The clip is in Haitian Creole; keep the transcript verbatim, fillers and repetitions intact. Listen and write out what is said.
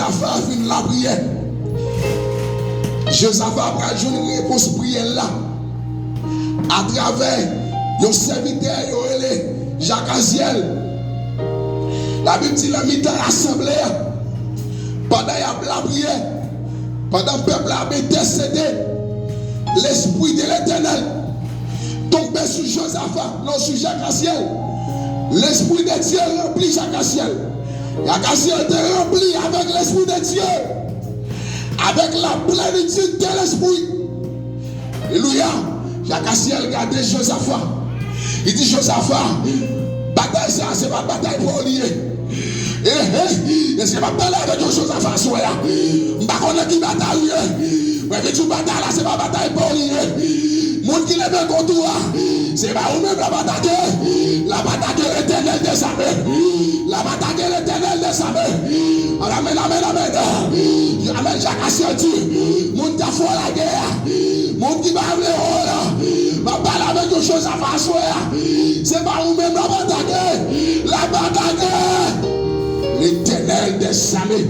Jozafa fin lapriyè. Jozafa pral jwenn repons priyè l la atravè yon sèvitè yo rele Jakazyèl. Labib di, nan mitan asanble a, pandan y ap lapriyè, pandan pèp la ap entèsede, Lespri de Letènèl tonbe sou Jozafa, non, sou Jakazyèl. Lespri de Dye ranpli Jakazyèl. Jakazyèl te ranpli avèk Lespri de Dye, avèk la plenitid de Lespri. Alelouya! Jakazyèl gade Jozafa. Li di, Jozafa, batay sa a, se pa batay pa w li ye. Ehe, èske m ap pale avèk yon Jozafa aswè a? M pa konnen ki batay ou ye. Mwen vin di w batay la, se pa batay pa w li ye. Moun ki leve kont ou a, se pa ou menm l ap atake. L ap atake Letènèl dèzame. L ap atake Letènèl dèzame. Amèn, amèn, amèn. Amèn, Jakasyèl di, moun k ap fè w lagè a, moun ki pa vle wè w la, m ap pale avèk yon Jozafa aswè a. Se pa ou menm l ap atake. L ap atake Letènèl dèzame.